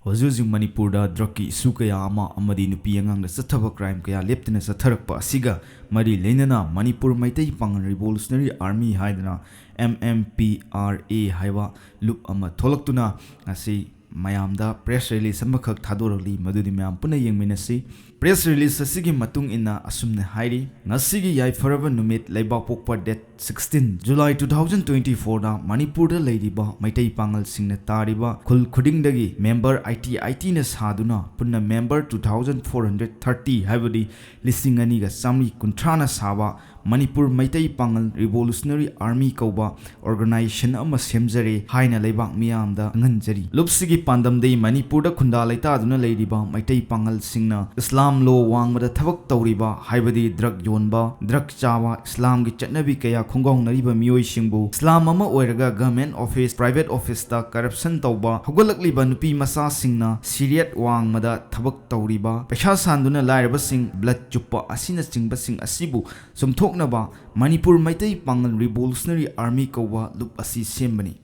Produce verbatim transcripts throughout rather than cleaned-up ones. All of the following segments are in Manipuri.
ꯍꯧꯖꯤꯛ ꯍꯧꯖꯤꯛ ꯃꯅꯤꯄꯨꯔꯗ ꯗ꯭ꯔꯒꯀꯤ ꯏꯁꯨ ꯀꯌꯥ ꯑꯃ ꯑꯃꯗꯤ ꯅꯨꯄꯤ ꯑꯉꯥꯡꯗ ꯆꯠꯊꯕ ꯀ꯭ꯔꯥꯏꯝ ꯀꯌꯥ ꯂꯦꯞꯇꯅ ꯆꯠꯊꯔꯛꯄ ꯑꯁꯤꯒ ꯃꯔꯤ ꯂꯩꯅꯅ ꯃꯅꯤꯄꯨꯔ ꯃꯩꯇꯩ ꯄꯥꯉꯜ ꯔꯤꯚꯣꯂꯨꯁꯅꯔꯤ ꯑꯥꯔꯃꯤ ꯍꯥꯏꯗꯅ M M P R A ꯍꯥꯏꯕ ꯂꯨꯞ ꯑꯃ ꯊꯣꯛꯂꯛꯇꯨꯅ ꯉꯁꯤ ꯃꯌꯥꯝꯗ ꯄ꯭ꯔꯦꯁ ꯔꯤꯂꯤꯁ ꯑꯃꯈꯛ ꯊꯥꯗꯣꯔꯛꯂꯤ꯫ ꯃꯗꯨꯗꯤ ꯃꯌꯥꯝ ꯄꯨꯟꯅ ꯌꯦꯡꯃꯤꯟꯅꯁꯤ꯫ ꯄ꯭ꯔꯦꯁ ꯔꯤꯂꯤꯁ ꯑꯁꯤꯒꯤ ꯃꯇꯨꯡ ꯏꯟꯅ ꯑꯁꯨꯝꯅ ꯍꯥꯏꯔꯤ, ꯉꯁꯤꯒꯤ ꯌꯥꯏꯐꯔꯕ ꯅꯨꯃꯤꯠ ꯂꯩꯕꯥꯛꯄꯣꯛꯄ date sixteen July two thousand twenty fourꯗ ꯃꯅꯤꯄꯨꯔꯗ ꯂꯩꯔꯤꯕ ꯃꯩꯇꯩ ꯄꯥꯉꯜꯁꯤꯡꯅ ꯇꯥꯔꯤꯕ ꯈꯨꯜ ꯈꯨꯗꯤꯡꯗꯒꯤ member eighty eightyꯅ ꯁꯥꯗꯨꯅ ꯄꯨꯟꯅ member two thousand four hundred thirty, ꯍꯥꯏꯕꯗꯤ ꯂꯤꯁꯤꯡ ꯑꯅꯤꯒ ꯆꯥꯃꯔꯤ ꯀꯨꯟꯊ꯭ꯔꯥꯅ ꯁꯥꯕ ꯃꯅꯤꯄꯨꯔ ꯃꯩꯇꯩ ꯄꯥꯉꯜ ꯔꯤꯚꯣꯂꯨꯁꯅꯔꯤ ꯑꯥꯔꯃꯤ ꯀꯧꯕ organization ꯑꯃ ꯁꯦꯝꯖꯔꯦ ꯍꯥꯏꯅ ꯂꯩꯕꯥꯛ ꯃꯤꯌꯥꯝꯗ ꯈꯪꯍꯟꯖꯔꯤ꯫ ꯂꯨꯞꯁꯤꯒꯤ ꯄꯥꯟꯗꯝꯗꯤ ꯃꯅꯤꯄꯨꯔꯗ ꯈꯨꯟꯗꯥ ꯂꯩꯇꯥꯗꯨꯅ ꯂꯩꯔꯤꯕ ꯃꯩꯇꯩ ꯄꯥꯉꯜꯁꯤꯡꯅ ꯏꯁꯂꯥꯝ law ꯋꯥꯡꯃꯗ ꯊꯕꯛ ꯇꯧꯔꯤꯕ, ꯍꯥꯏꯕꯗꯤ ꯗ꯭ꯔꯒ ꯌꯣꯟꯕ, ꯗ꯭ꯔꯒ ꯆꯥꯕ, ꯏꯁꯂꯥꯝꯒꯤ ꯆꯠꯅꯕꯤ ꯀꯌꯥ ꯈꯣꯡꯒꯥꯎꯅꯔꯤꯕ ꯃꯤꯑꯣꯏꯁꯤꯡꯕꯨ, ꯏꯁꯂꯥꯝ ꯑꯃ ꯑꯣꯏꯔꯒ government office, private officeꯇ corruption ꯇꯧꯕ, ꯍꯧꯒꯠꯂꯛꯂꯤꯕ ꯅꯨꯄꯤ ꯃꯆꯥꯁꯤꯡꯅ ꯁꯤꯔꯤꯌꯠ ꯋꯥꯡꯃꯗ ꯊꯕꯛ ꯇꯧꯔꯤꯕ, ꯄꯩꯁꯥ ꯁꯥꯟꯗꯨꯅ ꯂꯥꯏꯔꯕꯁꯤꯡ blood ꯆꯨꯞꯄ ꯑꯁꯤꯅꯆꯤꯡꯕꯁꯤꯡ ꯑꯁꯤꯕꯨ ꯆꯨꯝꯊꯣꯛꯅꯕ ꯃꯅꯤꯄꯨꯔ ꯃꯩꯇꯩ ꯄꯥꯉꯜ ꯔꯤꯚꯣꯂꯨꯁꯅꯔꯤ ꯑꯥꯔꯃꯤ ꯀꯧꯕ ꯂꯨꯞ ꯑꯁꯤ ꯁꯦꯝꯕꯅꯤ꯫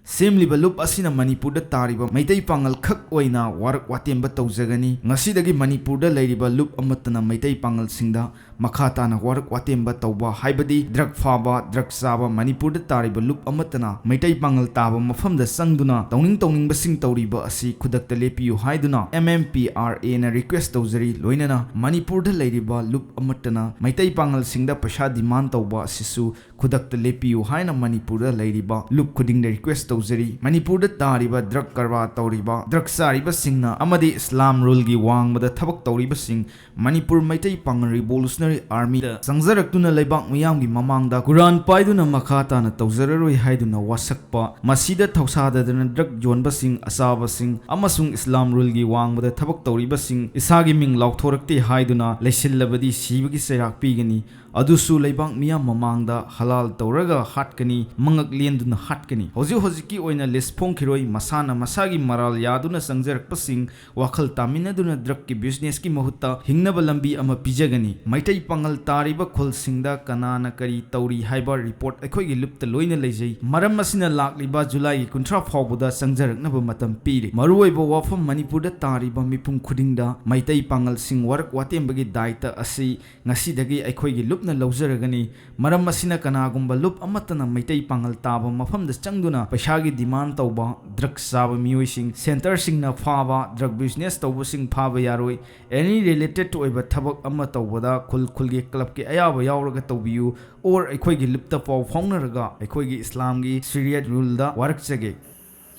ꯁꯦꯝꯂꯤꯕ ꯂꯨꯞ ꯑꯁꯤꯅ ꯃꯅꯤꯄꯨꯔꯗ ꯇꯥꯔꯤꯕ ꯃꯩꯇꯩ ꯄꯥꯉꯜ ꯈꯛ ꯑꯣꯏꯅ ꯋꯥꯔꯛ ꯋꯥꯇꯦꯝꯕ ꯇꯧꯖꯒꯅꯤ꯫ ꯉꯁꯤꯗꯒꯤ ꯃꯅꯤꯄꯨꯔꯗ ꯂꯩꯔꯤꯕ ꯂꯨꯞ ꯑꯃꯠꯇꯅ ꯃꯩꯇꯩ ꯄꯥꯉꯜꯁꯤꯡꯗ ꯃꯈꯥ ꯇꯥꯅ ꯋꯥꯔꯛ ꯋꯥꯇꯦꯝꯕ ꯇꯧꯕ, ꯍꯥꯏꯕꯗꯤ ꯗ꯭ꯔꯒ ꯐꯥꯕ, ꯗ꯭ꯔꯒ ꯆꯥꯕ, ꯃꯅꯤꯄꯨꯔꯗ ꯇꯥꯔꯤꯕ ꯂꯨꯞ ꯑꯃꯠꯇꯅ ꯃꯩꯇꯩ ꯄꯥꯉꯜ ꯇꯥꯕ ꯃꯐꯝꯗ ꯆꯪꯗꯨꯅ ꯇꯧꯅꯤꯡ ꯇꯧꯅꯤꯡꯕꯁꯤꯡ ꯇꯧꯔꯤꯕ ꯑꯁꯤ ꯈꯨꯗꯛꯇ ꯂꯦꯞꯄꯤꯌꯨ ꯍꯥꯏꯗꯨꯅ M M P R Aꯅ request ꯇꯧꯖꯔꯤ꯫ ꯂꯣꯏꯅꯅ ꯃꯅꯤꯄꯨꯔꯗ ꯂꯩꯔꯤꯕ ꯂꯨꯞ ꯑꯃꯠꯇꯅ ꯃꯩꯇꯩ ꯄꯥꯉꯜꯁꯤꯡꯗ ꯄꯩꯁꯥ demand ꯇꯧꯕ ꯑꯁꯤꯁꯨ ꯈꯨꯗꯛꯇ ꯂꯦꯞꯄꯤꯌꯨ ꯍꯥꯏꯅ ꯃꯅꯤꯄꯨꯔꯗ ꯂꯩꯔꯤꯕ ꯂꯨꯞ ꯈꯨꯗꯤꯡꯗ request ꯇꯧꯖꯔꯤ꯫ ꯃꯅꯤꯄꯨꯔꯗ ꯇꯥꯔꯤꯕ ꯗ꯭ꯔꯒ ꯀꯔꯕꯥꯔ ꯇꯧꯔꯤꯕ, ꯗ꯭ꯔꯒ ꯆꯥꯔꯤꯕꯁꯤꯡꯅ ꯑꯃꯗꯤ ꯏꯁꯂꯥꯝ ruleꯒꯤ ꯋꯥꯡꯃꯗ ꯊꯕꯛ ꯇꯧꯔꯤꯕꯁꯤꯡ, ꯃꯅꯤꯄꯨꯔ ꯃꯩꯇꯩ ꯄꯥꯉꯜ ꯔꯤꯚꯣꯂꯨꯁꯅꯔꯤ ꯑꯥꯔꯃꯤꯗ ꯆꯪꯖꯔꯛꯇꯨꯅ ꯂꯩꯕꯥꯛ ꯃꯤꯌꯥꯝꯒꯤ ꯃꯃꯥꯡꯗ ꯀꯨꯔꯥꯟ ꯄꯥꯏꯗꯨꯅ ꯃꯈꯥ ꯇꯥꯅ ꯇꯧꯖꯔꯔꯣꯏ ꯍꯥꯏꯗꯨꯅ ꯋꯥꯁꯛꯄ, ꯃꯁꯤꯗ ꯊꯧꯁꯥꯗꯗꯅ ꯗ꯭ꯔꯒ ꯌꯣꯟꯕꯁꯤꯡ, ꯑꯆꯥꯕꯁꯤꯡ ꯑꯃꯁꯨꯡ ꯏꯁꯂꯥꯝ ruleꯒꯤ ꯋꯥꯡꯃꯗ ꯊꯕꯛ ꯇꯧꯔꯤꯕꯁꯤꯡ ꯏꯁꯥꯒꯤ ꯃꯤꯡ ꯂꯥꯎꯊꯣꯔꯛꯇꯦ ꯍꯥꯏꯗꯨꯅ ꯂꯩꯁꯤꯜꯂꯕꯗꯤ ꯁꯤꯕꯒꯤ ꯆꯩꯔꯥꯛ ꯄꯤꯒꯅꯤ꯫ ꯑꯗꯨꯁꯨ ꯂꯩꯕꯥꯛ ꯃꯤꯌꯥꯝ ꯃꯃꯥꯡꯗ ꯍꯂꯥꯜ ꯇꯧꯔꯒ ꯍꯥꯠꯀꯅꯤ, ꯃꯉꯛ ꯂꯦꯟꯗꯨꯅ ꯍꯥꯠꯀꯅꯤ꯫ ꯍꯧꯖꯤꯛ ꯍꯧꯖꯤꯛꯀꯤ ꯑꯣꯏꯅ ꯂꯤꯁ ꯐꯣꯡꯈꯤꯔꯣꯏ, ꯃꯁꯥꯅ ꯃꯁꯥꯒꯤ ꯃꯔꯥꯜ ꯌꯥꯗꯨꯅ ꯆꯪꯖꯔꯛꯄꯁꯤꯡ ꯋꯥꯈꯜ ꯇꯥꯃꯤꯟꯅꯗꯨꯅ ꯗ꯭ꯔꯒꯀꯤ ꯕꯤꯖꯤꯅꯦꯁꯀꯤ ꯃꯍꯨꯠꯇ ꯍꯤꯡꯅꯕ ꯂꯝꯕꯤ ꯑꯃ ꯄꯤꯖꯒꯅꯤ꯫ ꯃꯩꯇꯩ ꯄꯥꯉꯜ ꯇꯥꯔꯤꯕ ꯈꯨꯜꯁꯤꯡꯗ ꯀꯅꯥꯅ ꯀꯔꯤ ꯇꯧꯔꯤ ꯍꯥꯏꯕ ꯔꯤꯄꯣꯔꯠ ꯑꯩꯈꯣꯏꯒꯤ ꯂꯨꯞꯇ ꯂꯣꯏꯅ ꯂꯩꯖꯩ꯫ ꯃꯔꯝ ꯑꯁꯤꯅ ꯂꯥꯛꯂꯤꯕ ꯖꯨꯂꯥꯏꯒꯤ ꯀꯨꯟꯊ꯭ꯔꯥ ꯐꯥꯎꯕꯗ ꯆꯪꯖꯔꯛꯅꯕ ꯃꯇꯝ ꯄꯤꯔꯤ꯫ ꯃꯔꯨꯑꯣꯏꯕ ꯋꯥꯐꯝ, ꯃꯅꯤꯄꯨꯔꯗ ꯇꯥꯔꯤꯕ ꯃꯤꯄꯨꯝ ꯈꯨꯗꯤꯡꯗ ꯃꯩꯇꯩ ꯄꯥꯉꯜꯁꯤꯡ ꯋꯥꯔꯛ ꯋꯥꯇꯦꯝꯕꯒꯤ ꯗꯥꯏꯇ ꯑꯁꯤ ꯉꯁꯤꯗꯒꯤ ꯑꯩꯈꯣꯏꯒꯤ ꯂꯨꯞꯅ ꯂꯧꯖꯔꯒꯅꯤ꯫ ꯃꯔꯝ ꯑꯁꯤꯅ ꯀꯅꯥꯒꯨꯝꯕ ꯂꯨꯞ ꯑꯃꯠꯇꯅ ꯃꯩꯇꯩ ꯄꯥꯉꯜ ꯇꯥꯕ ꯃꯐꯝꯗ ꯆꯪꯗꯨꯅ ꯄꯩꯁꯥꯒꯤ ꯗꯤꯃꯥꯟ ꯇꯧꯕ, ꯗ꯭ꯔꯒ ꯆꯥꯕ ꯃꯤꯑꯣꯏꯁꯤꯡ, ꯁꯦꯟꯇꯔꯁꯤꯡꯅ ꯐꯥꯕ ꯗ꯭ꯔꯒ ꯕꯤꯖꯤꯅꯦꯁ ꯇꯧꯕꯁꯤꯡ ꯐꯥꯕ ꯌꯥꯔꯣꯏ꯫ ꯑꯦꯅꯤ ꯔꯤꯂꯦꯇꯦꯠ ꯑꯣꯏꯕ ꯊꯕꯛ ꯑꯃ ꯇꯧꯕꯗ ꯈꯨꯜ ꯈꯨꯜꯒꯤ ꯀ꯭ꯂꯕꯀꯤ ꯑꯌꯥꯕ ꯌꯥꯎꯔꯒ ꯇꯧꯕꯤꯌꯨ, ꯑꯣꯔ ꯑꯩꯈꯣꯏꯒꯤ ꯂꯨꯞꯇ ꯄꯥꯎ ꯐꯥꯎꯅꯔꯒ ꯑꯩꯈꯣꯏꯒꯤ ꯏꯁꯂꯥꯝꯒꯤ ꯁꯤꯔꯤꯌꯠ ꯔꯨꯜꯗ ꯋꯥꯔꯛꯆꯒꯦ꯫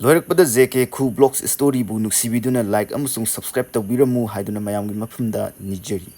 ꯂꯣꯏꯔꯛꯄꯗ ꯖꯦ ꯀꯦ ꯈꯨ ꯕ꯭ꯂꯣꯒꯁ ꯁ꯭ꯇꯣꯔꯤꯕꯨ ꯅꯨꯡꯁꯤꯕꯤꯗꯨꯅ ꯂꯥꯏꯛ ꯑꯃꯁꯨꯡ ꯁꯕꯁꯀ꯭ꯔꯥꯏꯕ ꯇꯧꯕꯤꯔꯝꯃꯨ ꯍꯥꯏꯗꯨꯅ ꯃꯌꯥꯝꯒꯤ ꯃꯐꯝꯗ ꯅꯤꯖꯔꯤ꯫